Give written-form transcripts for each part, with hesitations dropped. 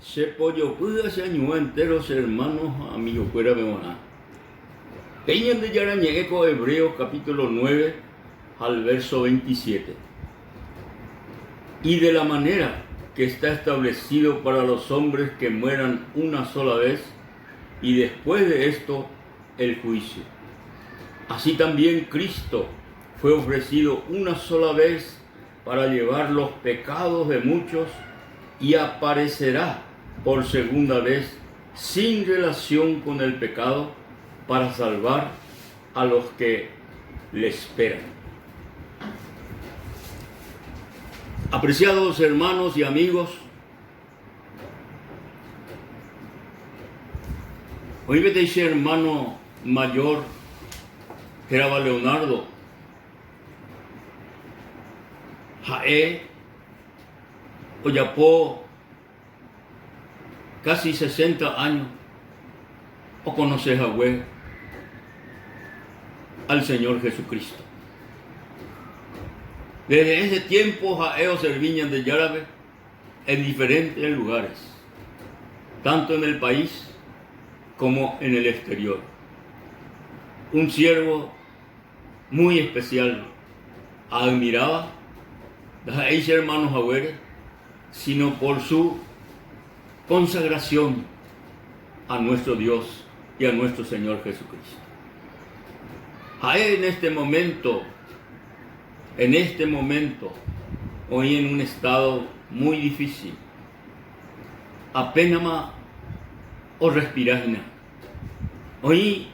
Che pojopy ha che añuã entéro che ermáno ha amigokuérape g̃uarã. He'i Ñandejára Ñe'ẽ ko Hebreos capítulo 9 ha el verso 27. Y de la manera que está establecido para los hombres que mueran una sola vez, y después de esto el juicio. Así también Cristo fue ofrecido una sola vez para llevar los pecados de muchos y aparecerá por segunda vez sin relación con el pecado para salvar a los que le esperan. Apreciados hermanos y amigos, oĩ peteĩ che hermano mayor hérava Leonardo, ha'e ojapo casi sesenta año oconoce hague al Señor Jesucristo. Desde ese tiempo ha'e oservi Ñandejárape en diferentes lugares, tanto en el país como en el exterior. Un siervo muy especial aadmiráva, ndaha'éi che hermano haguére, sino por su consagración a nuestro Dios y a nuestro Señor Jesucristo. Ha'e en este momento, en este momento, oĩ en un estado muy difícil. Apénama orrespira hína. Oĩ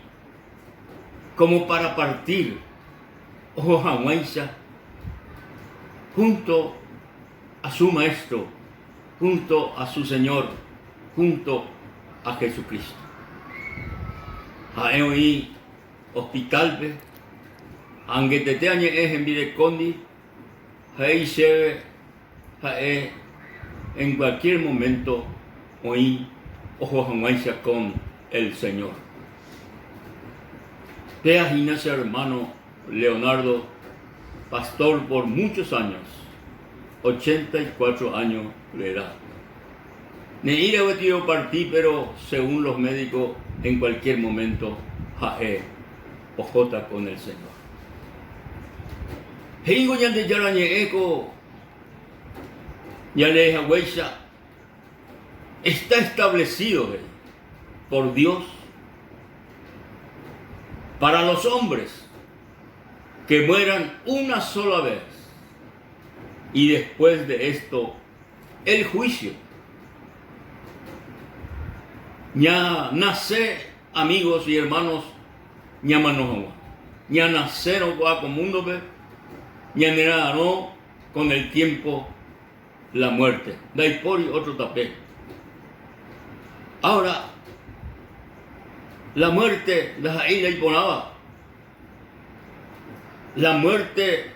como para partir oho hag̃uáicha junto a su Maestro, junto a su Señor, junto a Jesucristo. Ha'e oĩ hospital-pe, angetete añe'ẽ hembirekóndi, he'i chéve ha'e en cualquier momento oĩ oho hag̃uáicha con el Señor. Péa hína che hermano Leonardo, pastor por muchos años, 84 años de edad. Ne'ĩra gueteri oparti pero según los médicos en cualquier momento ha'e ohóta con el Señor. He'íngo Ñandejára Ñe'ẽ ko jalee haguéicha está establecido, he'i, por Dios para los hombres que mueran una sola vez y después de esto el juicio. Ñanase, amigos y hermanos, ñamano hag̃ua. Ñanasérõ ko'ã ko múndope, ñanera'arõ con el tiempo la muerte. Ndaipóri otro tape. Ahora, la muerte ndaha'éi la iporãva. La muerte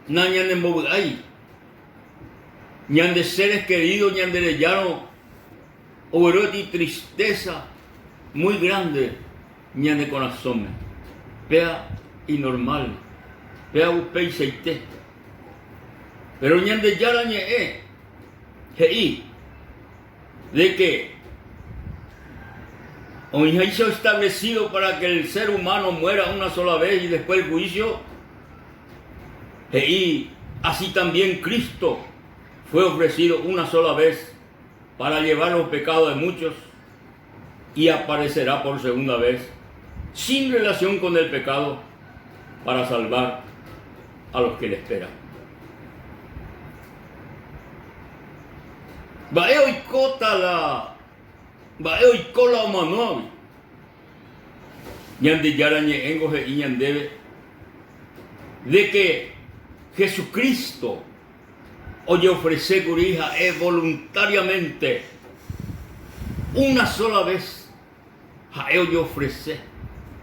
nañanembovy'ái. Ñande seres queridos ñanderejárõ ogueróti tristeza muy grande ñane korasõme. Péa inormal, péa upeichaite. Péro Ñandejára Ñe'ẽ he'i de que oĩháicha establecido para que el ser humano muera una sola vez y después el juicio, he'i así también Cristo fue ofrecido una sola vez para llevar los pecados de muchos y aparecerá por segunda vez sin relación con el pecado para salvar a los que le esperan. Mba'e oikóta la mba'e oiko la omanóagui? Ñandejára Ñe'ẽngo he'i ñandéve de que Jesucristo ojeofrese kuri ha'e voluntariamente una sola vez ha'e ojeofrese,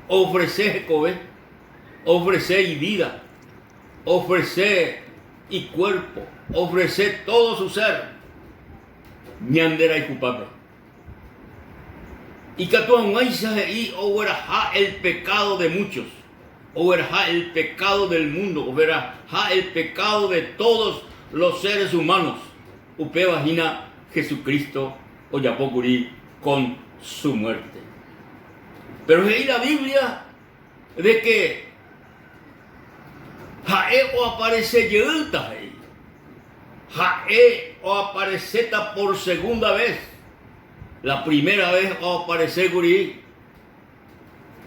oofrese hekove, oofrese ivida, oofrese ikuérpo, oofrese todo su ser ñande rayhupápe. Ikatu hag̃uáicha he'i ogueraha el pecado de muchos, ogueraha el pecado del mundo, ogueraha el pecado de todos los seres humanos, upéva hína Jesucristo. ojapo kuri con su muerte. Pero he'i la Biblia de que ha'e oaparese jeýta, he'i. Ha'e oapareséta por segunda vez. La primera vez oaparese kuri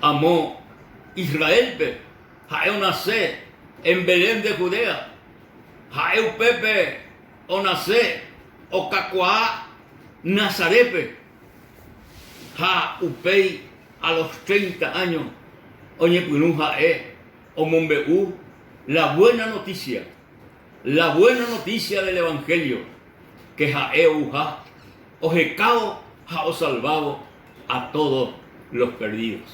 amo Israélpe, ha'e onase en Belén de Judea. Ha'e upépe onase okakuaa Nazarépe ha upéi a los treinta áño oñepyrũ ha'e omombe'u la buena noticia, la buena noticia del Evangelio, ke ha'e ouha ohekávo ha osalvávo a todos los perdidos.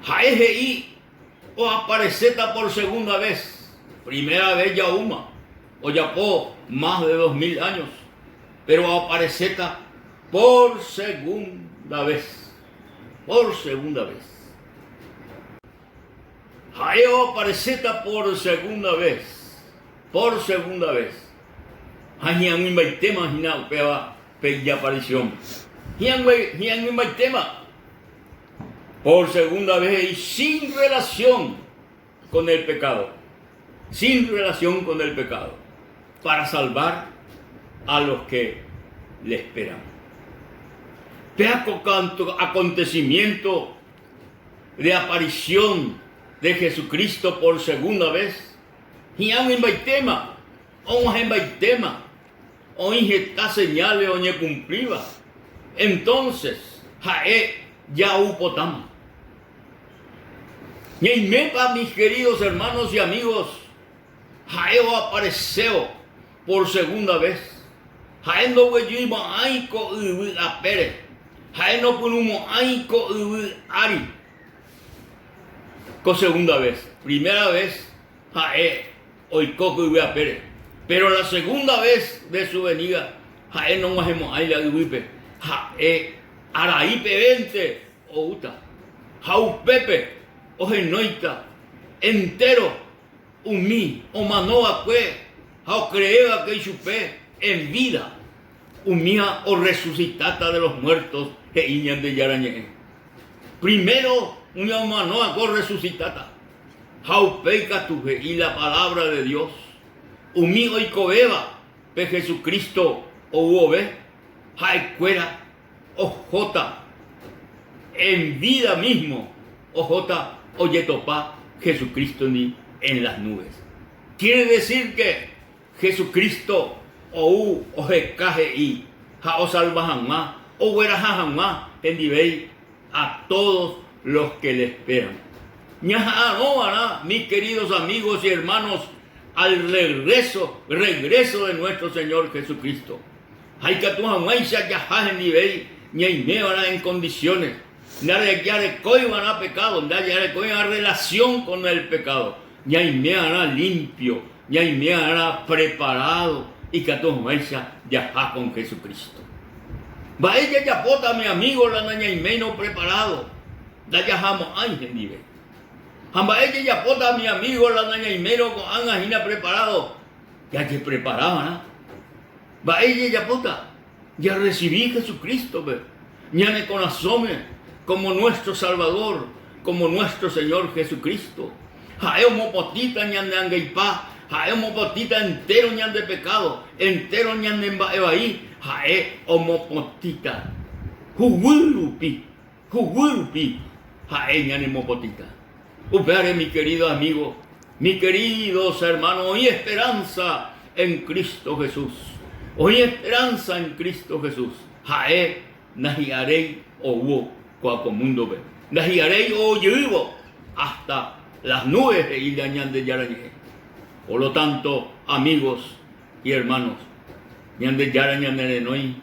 Ha'e he'i oapareséta por segunda vez, primera vez jaúma, ojapo más de 2000 años, pero oapareséta por segunda vez, por segunda vez. Ha'e oapareséta por segunda vez, por segunda vez. Ha hi'ag̃uimbaitéma hína upéva pe ijaparisión. Hi'ag̃uimbaitéma por segunda vez he'i sin relación con el pecado, sin relación con el pecado, para salvar a los que le esperan. Pe acontecimiento de aparición de Jesucristo por segunda vez, hi'ag̃uimbaitéma, og̃uahẽmbaitéma, oĩ heta señales oñekumplíva, entonces ha'e ja'upotáma. Ñaimépa mis queridos hermanos y amigos ha'e oaparesévo por segunda vez? Ha'e ndoguejymo'ãi ko yvy apére, ha'e nopyrũmo'ãi ko yvy ári ko segunda vez. Primera vez ha'e oiko ko yvy apére. Péro la segunda ves de su venida ha'e nog̃uahẽmo'ãi la yvýpe, ha'e arai pevénte oúta. Ha upépe ohenóita entéro umi omano va'ekue ha okree va'ekue ichupe en vida, umíva orresusitáta de los muertos, he'i Ñandejára Ñe'ẽ. Primero umi omano va'ekue orresusitáta. Ha upéi katu he'i la palabra de Dios, umi oikovéva pe Jesucristo ou vove, ha'ekuéra ohóta en vida mismo, ohóta ojetopa Jesucristo-ndi en las nubes. Quiere decir que Jesucristo ou oheka he'i ha osalva hag̃ua, ogueraha hag̃ua hendivéi a todos los que le esperan. Ñaha'arõva'erã, mis queridos amigos y hermanos, al regreso, regreso de nuestro Señor Jesucristo. Ha ikatu hag̃uáicha jaha hendivéi ñaimeva'erã en condiciones, ndajarekóiva'erã pecado, ndajarekóiva'erã relación con el pecado, ñaimeva'erã limpio, ñaimeva'erã preparado ikatu hag̃uáicha jaha con Jesucristo. Mba'e jajapóta mi amigo la nañaiméirõ preparado, ndajahamo'ãi hendive. Ha mba'e jajapóta mi amigo la nañaiméirõ ko'ág̃a hína preparado, jajepreparava'erã. Mba'e jajapóta? Jarresivi Jesucristo-pe ñane korasõme como nuestro Salvador, como nuestro Señor Jesucristo. Ha'e omopotĩta ñane angaipa, ha'e omopotĩta entéro ñande pekádo, entéro ñane mba'e vai, ha'e omopotĩta huguy rupi, huguy rupi ha'e ñanemopotĩta. Upévare mi querido amigo, mi queridos hermanos, oĩ esperanza en Cristo Jesús. Oĩ esperanza en Cristo Jesús. Ha'e ndahi'aréi oúvo kóa ko múndope. Ndahi'aréi ojeývo hasta las nubes he'i la Ñandejára Ñe'ẽ. Por lo tanto, amigos y hermanos, Ñandejára ñanerenói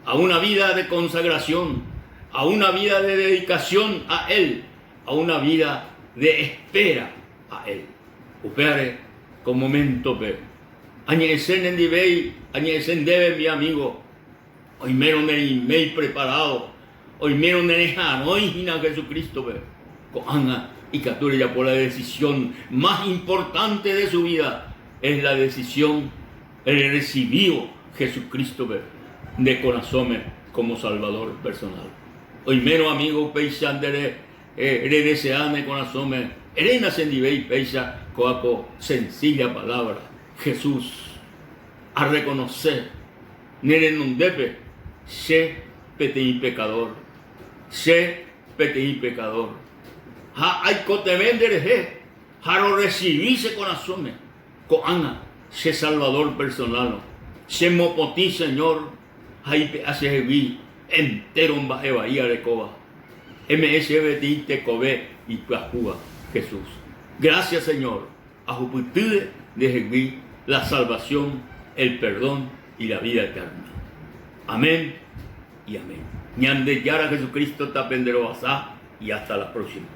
a una vida de consagración, a una vida de dedicación a Él, a una vida de espera a Él. Upévare ko moméntope añe'ẽse nendivéi, añe'ẽse ndéve mi amigo, oimérõ nereiméi preparado, oimérõ nereha'arõi hína Jesucristo-pe, ko'ág̃a ikatu rejapo la decisión más importante de su vida, es la decisión rerrecibívo. Jesucristo-pe nde korasõme como Salvador personal. Oimérõ amigo upéicha nde redesea ne korasõme, eréna chendivéi péicha kóva ko sencilla palabra, Jesús, arreconoce ne renondépe che peteĩ pecador, che peteĩ pecador, ha aikotevẽ nderehe ha rorresivi che korasõme ko'ág̃a che Salvador personal-rõ. Chemopotĩ, Señor, ha ipe'a chehegui entéro mba'e vai arekóva. Eme'ẽ chéve peteĩ tekove ipyahúva, Jesús. Gracias, Señor, ahupytýre ndehegui la salvación, el perdón y la vida eterna. Amén y amén. Ñandejára Jesucristo tapenderovasa y hasta la próxima.